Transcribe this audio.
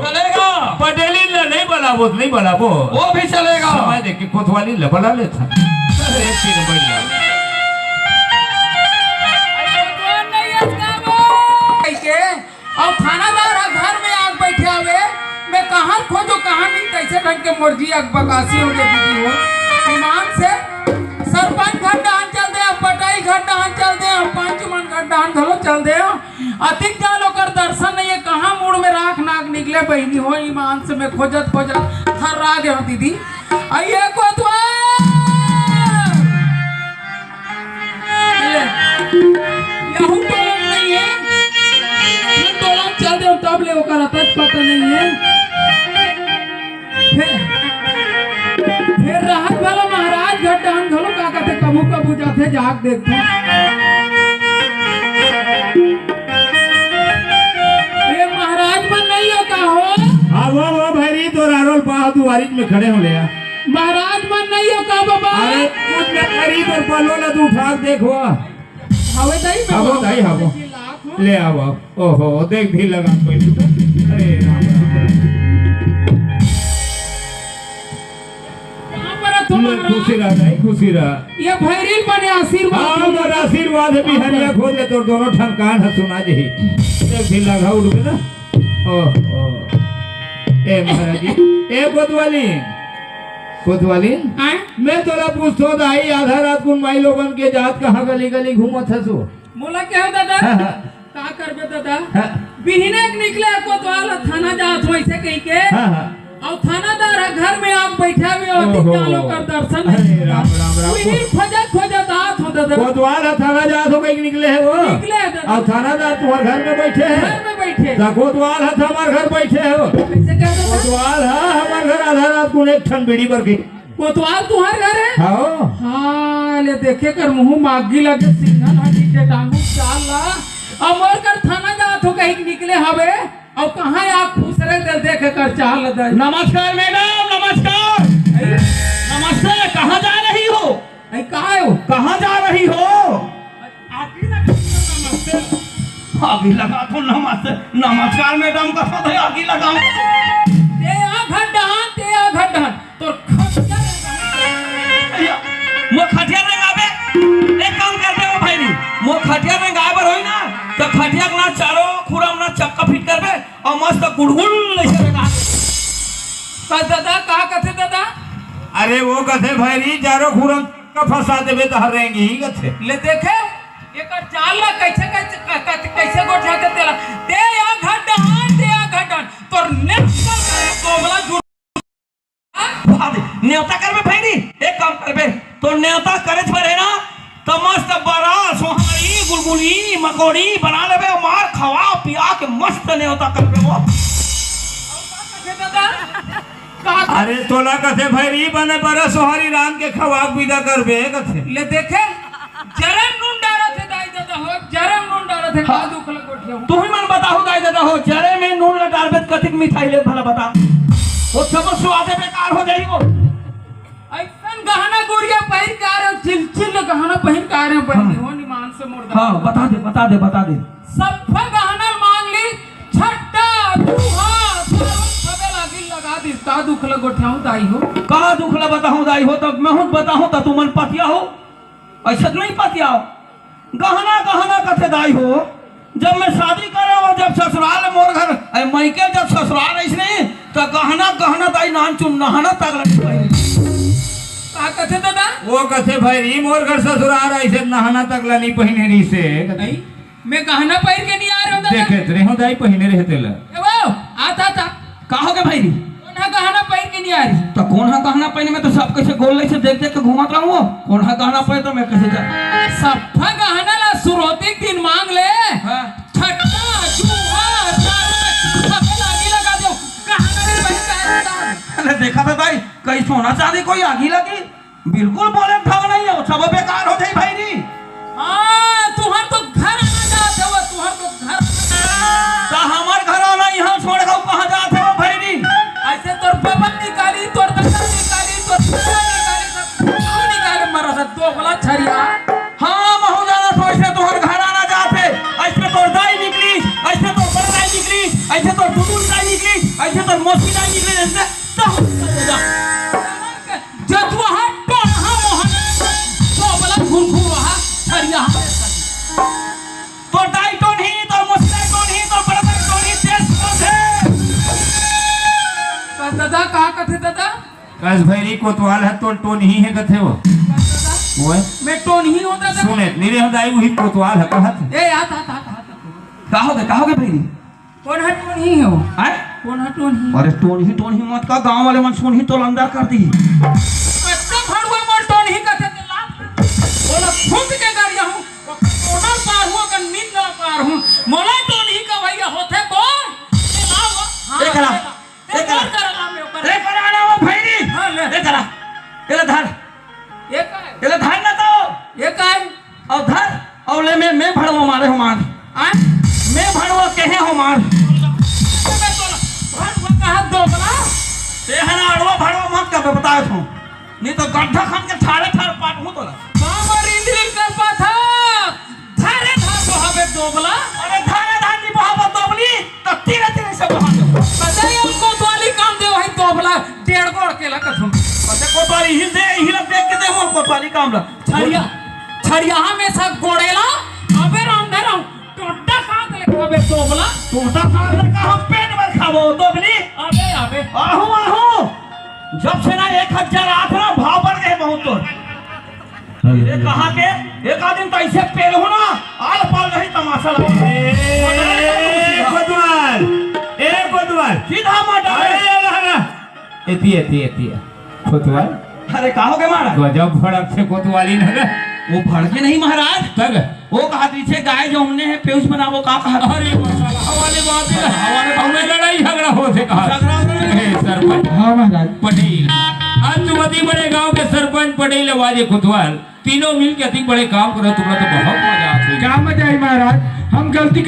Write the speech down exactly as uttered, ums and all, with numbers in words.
चलेगा। पटेलिन ला नहीं बलाबो, नहीं बलाबो। वो भी चलेगा। समय देख के कोतवालिन ला बला लेथन। अरे, तीन बढ़िया। कइसे? अउ थानादार ह घर में आके बइठे हवे, मैं कहाँ खोजो, कहाँ नहीं, कइसे ढंग के मोर जी अकबकासी हो गे दीदी हो। ईमान से सरपंच घर डहन चल दे, पटई घर डहन चल दे, पंच मन घर डहन घलो चल दे। अतिक जाल ओकर दर्शन नहीं हे, कहाँ मुड़ में राख नाक निकले बहिनी हो। ईमान से मैं खोजत खोजत थर्रा गे हों दीदी। अइये कोतवाल। ले। यहू टोला नहीं हे। ये टोला चल दे तब ले ओकर अतक पता नहीं हे। फेर, फेर रहत वाला महाराज घर डहन घलो का कथे, कभू कभू जाथे, जाके देखथे। ए महाराज मन नहीं हो का हो? हाँ, वो, वो भैरी तो रारोल पाह दुआरिच में खड़े हो ले आ। महाराज मन नहीं हो का बाबा? अरे, कुछ में भैरी तो पलो ला तू उठा के देख वो। हवे दाई, हवो दाई, हवो। ले आओ, आओ। ओहो, देख भी लगा कोई। अरे राम, राम, राम। कहाँ पर है तुम ले, महाराज? खुशी रह भाई, खुशी रह। ये भैरी बने आशीर्वाद हाँ, दे। मोर आशीर्वाद हे, बिहनिया खोज ले, तोर दोनों ठन कान ह सुना जही। देख भी लगा उठ के ना। ओहो। ए महाराज जी, ए कोतवाली, कोतवाली, आय? मैं तोला पूछथों दाई, आधा रात कुन माई लोगन के जात कहाँ गली गली घूमत हसो? मोला क्या हो दादा? हाँ, हाँ। का करबे दादा? हाँ। बिहने के निकले कोतवाल ह थाना जात हों अइसे कहिके। हाँ, हाँ। अउ थानादार ह घर में आके बइठे हवे, अतिक जाल ओकर दर्शन नहीं। अरे राम, राम, राम। उही खोजत खोजत आत हों दादा। कोतवाल ह थाना जात हों कहिके निकले हे वो। निकले हे दादा। अउ थानादार तुँहर घर में बइठे हे। घर में बइठे। त कोतवाल ह हमर घर बइठे हे वो। कइसे कहे दादा? कोतवाल ह हमर घर आधा रात कुन एक ठन बीड़ी बर के कोतवाल तुँहर घर हे? हाँ। हाँ, ले देखे कर मुँह मागी लगे, सिंघन हड्डी के टांगू चाल ला। अउ मोर घर थाना जात हों कहिके निकले हवे, अउ कहाँ या खुसरे दे देखे कर चाल दे। नमस्कार मैडम, नमस्कार। अरे। नमस्ते, कहाँ जा रही हो? अरे, का हो? कहाँ जा रही हो? आगी लगा दो, नमस्ते। आगी लगा दो, नमस्ते। नमस्कार मैडम, का साथ है आगी लगाऊं? ते आ घर डहन, ते आ घर डहन। तोर खटिया रे। अइया, मोर खटिया रेंगाबे। एक काम करबे ओ भैरी, मोर खटिया रेंगाय बर होई ना, त खटिया के ना चारों खुरम ना चक्का फिट करबे, अउ मस्त गुड़गुड़ अइसे रेंगा। का दादा, का कथे दादा? अरे वो कथे भैरी, चारों खुरम चक्का फंसा देबे त हर रेंगही कथे। ले देखे, एकर चाल ला कइसे, कइसे, क-, क-, कइसे गोठियाथे तेला। ते आ घर डहन, ते आ घर डहन। तोर नेवता करे, दोगला जुड़। भादे, नेवता करबे भैरी, एक काम करबे, तोर नेवता करेच बर हे ना, त मस्त बड़ा सोहारी, गुलगुली, मकोड़ी बना लेबे, मार खवा पिया के मस्त नेवता करबे वो। अउ का कथे दादा? का अरे तोला कथे भैरी बने बड़ा सोहारी रांध के खवा के बिदा करबे कथे। ले देखे, जरे नून डारत हे दाई ददा हो, जरे नून डारत हे, का हाँ। दुख लग गोठिया हो। तुही मन बताहू दाई ददा हो, जरे में नून ल डारबे त कतिक मिठाई ले भला बता। वो सब स्वादे बेकार हो जाही वो। अइसन गहना गुड़िया पहिर के आ रहे हो, चिलचिल गहना पहिर के आ रहे हो, बहिनी हाँ। हो, निमान से मोर हाँ, ददा। बता दे, बता दे, बता दे। सब्बे गहना मांग ली, छट्टा, दूहा, चारों सबे लागी लगा दी। का दुख ल गोठियाहूं दाई हो? का दुख ल बताहूं दाई हो? तब मैं हूं बताहूं त तुमन पतिया हो। अइसे तो नहीं पतियाओ। गहना, गहना कथे दाई हो। जब मैं शादी करे हो, जब ससुराल मोर घर, ए, मइके जब ससुराल रहिस नहीं, त गहना, गहना दाई नान चुन नहाना तक लग गई। का कथे दादा? वो कथे भैरी मोर घर ससुराल रहिस, नहाना तक ला नहीं पहिने रहिस हे। नहीं, मैं गहना पहिर के नहीं आ रहे हो दादा। देखे तो रहे हो दाई पहिने रहे तेला। ए वो, आता, आता। का हो गे भैरी? कोन हा गहना पहिर के नहीं आ रही? त कोन हा गहना पहिने में तो सब कइसे गोल लइसे देख देख के घूमत रहूं। कोन हा गहना पहिर त मैं कइसे जा? सब्बा गहना ला सुरोती दिन मांग ले। हाँ। छट्टा, जुआ, दारू में सबे लागी लगा दो। गहना नहीं पहिर के आए दादा। अरे देखा था भाई, कहीं सोना चांदी कोई आगी लगी? बिल्कुल बोले ढंग नहीं हो, सब बेकार हो जाई भैरी। हाँ, तुहर तो घर आना जात हवय, तुहर तो घर। त हमर घर आना इहाँ छोड़ के कहाँ जात हवय भैरी? अइसे तोर बाबा निकाली, तोर दादा निकाली, तोर दादा निकाली, सब कुछ निकाले मरा सा दोगला छरिया। हाँ, महू जाना तो अइसे तोहर घर आना जात हे, अइसे तोर दाई निकली, अइसे तोर बड़ दाई निकली, अइसे तोर दुनू दाई निकली, जतुआ हा टोनहा मोहन, चोबला घुरघुरहा, छरिया हा। तोर दाई टोनही, तोर मोसिया टोनही, तोर बड़दा टोनही, देश टोनही। का दादा, का कथे दादा? कस भैरी कोतवाल ह, तोर टोनही हे कथे वो। का दादा? ओए। मैं टोनही हूँ दादा। सुने, नी रे दाई, वही कोतवाल ह कहत। ए, आ, आ, आ, आ, आ। का होगे, का होगे भैरी? कोन ह टोनही हो? आय? कोन ह टोनही? अरे टोनही, टोनही मत का, गांव वाले मन सुनही तो अंदर कर दी। कच्चा भड़ुआ मोर टोनही कथे ते लात। ओला फूंक के गरिया हूँ, कोना पार हूँ, अगर नींद ला पार हूँ। मोला टोनही का भैया होथे कोन? ये लाओ, हाँ, एकरा, ये ला। ते एकरा। मोर करा ला मैं ओकर। एकरा ना वो भैरी। हाँ, ले। एकरा। एला धर। ये का है? एला धर ना तो। ये का है? अउ धर, अउ ले मैं, मैं भड़वा मारे हो मार। आय? मैं भड़वा कहे हो मार। अबे तोला भड़वा कहा दोगला? ते हना अड़वा भड़वा मत कर, बताए हूँ। नहीं तो गड्ढा खन के ठाड़े ठाड़ पाट हूँ तोला। बाबर इंद्रिल कर पाथा। धरे धा तो हबे दोगला। अरे धरे धा नहीं बहाबो दोगली, तो तीरे तीरे से बहा दो। पता ही हमको दोली काम दे वही दोगला, डेढ़ गोड़ के ला कथम। पता कोतवाली हिल दे, हिल देख के दे मोर कोतवाली काम ला। छरिया, छरिया हमेशा गोड़ेला, अबे राम धरम, टोटा साथ ले खाबे तोबला। टोटा साथ ले का हम पेट भर खाबो तोबली। अबे, अबे। आहू, आहू। जब से ना एक हजार आठ ना भाव बढ़ गए बहुत तो। ये कहा के एक आदमी तो ऐसे पेल हो ना, आल पाल नहीं तमाशा लगा। ए, कोतवाल, ए, कोतवाल। सीधा मर्डर। अरे, ये रहा ना। एती, एती, एती। कोतवाल। अरे, का हो गए महाराज? गजब भड़क से कोतवाली लगा। वो भड़के नहीं महाराज। तब? वो कहा पीछे गाय जो हमने है, पेउस बनावो, का कहा? अरे, मसाला वाले बात है। हमारे हमें लड़ाई झगड़ा हो से कहा। झगड़ा हो रहा है। ए, सरपंच। हाँ महाराज। पटेल। आज तुम अति बड़े गांव के सरपंच पटेल आवाज है कोतवाल। तीनों मिल के अति बड़े काम करो, तुमने तो बहुत मजा आता है। क्या मजा है महाराज? हम गलती